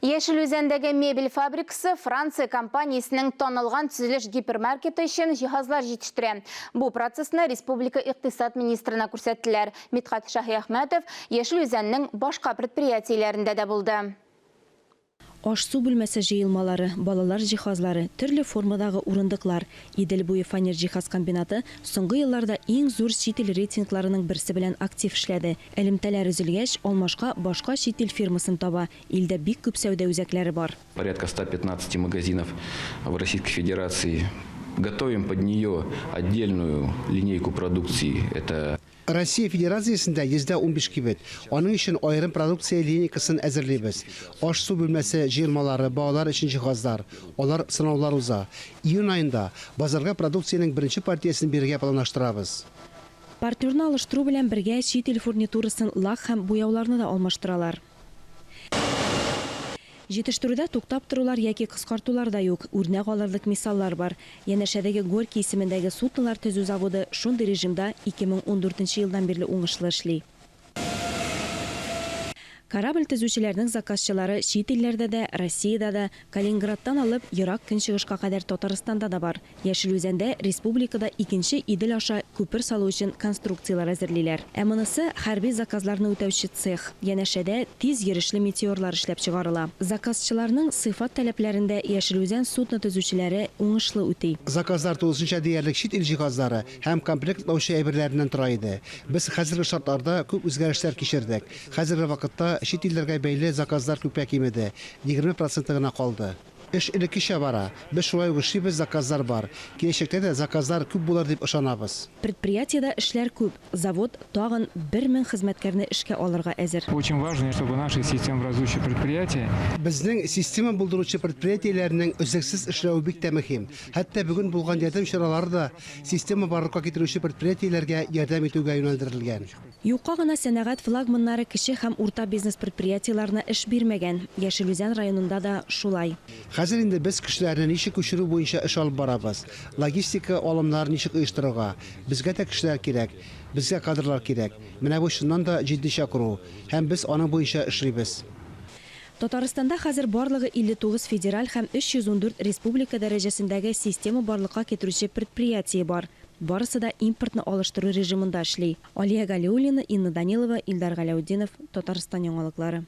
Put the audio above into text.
Яшел Үзәндәге мебель фабрикасы Франция компаниясенең танылган төзелеш гипермаркеты өчен җиһазлар җитештерә. Бу процессны республика икътисад министрына күрсәттеләр. Мидхәт Шаһиәхмәтов Яшел Үзәннең башка предприятиеләрендә дә булды. Аш-су бүлмәсе җыелмалары, балалар җиһазлары, төрле формадагы урындыклар. Идел буе фанер җиһаз комбинаты соңгы елларда иң зур чит ил рейтингларының берсе белән актив эшләде. Элемтәләр өзелгәч, алмашка башка чит ил фирмасын таба. Илдә бик күп сәүдә үзәкләре бар. Порядка 115 магазинов в Российской Федерации. Готовим под нее отдельную линейку продукции. Это. Россия Федерациясендә 115 кибет. Аның өчен аерым продукция линейкасын әзерлибез. Аш-су бүлмәсе җыелмалары, балалар өчен җиһазлар. Алар сынаулар уза. Июнь аенда базарга продукциянең беренче партиясен бирергә планлаштырабыз. Партнерны алыштыру белән бергә чит ил фурнитурасын лак һәм буяуларны да алмаштыралар. Җитештерүдә туктап торулар яки кыскартулар да юк, үрнәк алырлык мисаллар бар. Янәшәдәге Горький исемендәге суднолар төзү заводы шундый режимда 2014 нче елдан бирле уңышлы эшли. Корабль төзүчеләрнең заказчылары чит илләрдә дә, Россиядә дә, Калининградтан алып, Ерак Көнчыгышка кадәр Татарстанда да бар. Яшел Үзәндә республикада икенче Идел аша күпер салу өчен конструкцияләр әзерлиләр. Ә монысы, хәрби заказларны үтәүче цех. Янәшәдә тиз йөрешле метеорлар эшләп чыгарыла. Заказчыларның сыйфат таләпләрен дә Яшел Үзән судно төзүчеләре уңышлы үти. Заказлар тулысынча диярлек чит ил җиһазлары һәм комплектлаучы әйберләреннән тора иде. Без хәзерге шартларда күп үзгәрешләр кичердек. Хәзерге вакытта чит илләргә бәйле заказлар күпкә кимеде, 20 проценты гына калды. Эш элеккечә бара. Без шулай ук эшлибез, заказлар бар. Киләчәктә дә заказлар күп булыр дип ышанабыз. Предприятиедә эшләр күп. Завод тагын 1000 хезмәткәрне эшкә алырга әзер. Очень важно, чтобы наши системообразующие предприятия. Безнең система булдыручы предприятиеләрнең өзлексез эшләве бик тә мөһим. Хәтта бүген булган ярдәм чаралары да система барлыкка китерүче предприятиеләргә ярдәм итүгә юнәлдерелгән. Юкка гына сәнәгать флагманнары кече һәм урта бизнес предприятиеләренә эш бирмәгән. Яшел Үзән районында да шулай. Хәзер инде без кешеләрне ничек күчерү буенча эш алып барабыз. Логистика алымнарын ничек оештырырга. Безгә дә кешеләр кирәк. Безгә кадрлар кирәк. Менә бу чыннан да җитди чакыру. Һәм без аның буенча эшлибез. Татарстанда хәзер барлыгы 59 федераль һәм 314 республика дәрәҗәсендәге система барлыкка китерүче предприятие бар. Барысы да импортны алыштыру режимында эшли. Алия Галиуллина, Инна Данилова, Илдар Галәүтдинов, Татарстан яңалыклары.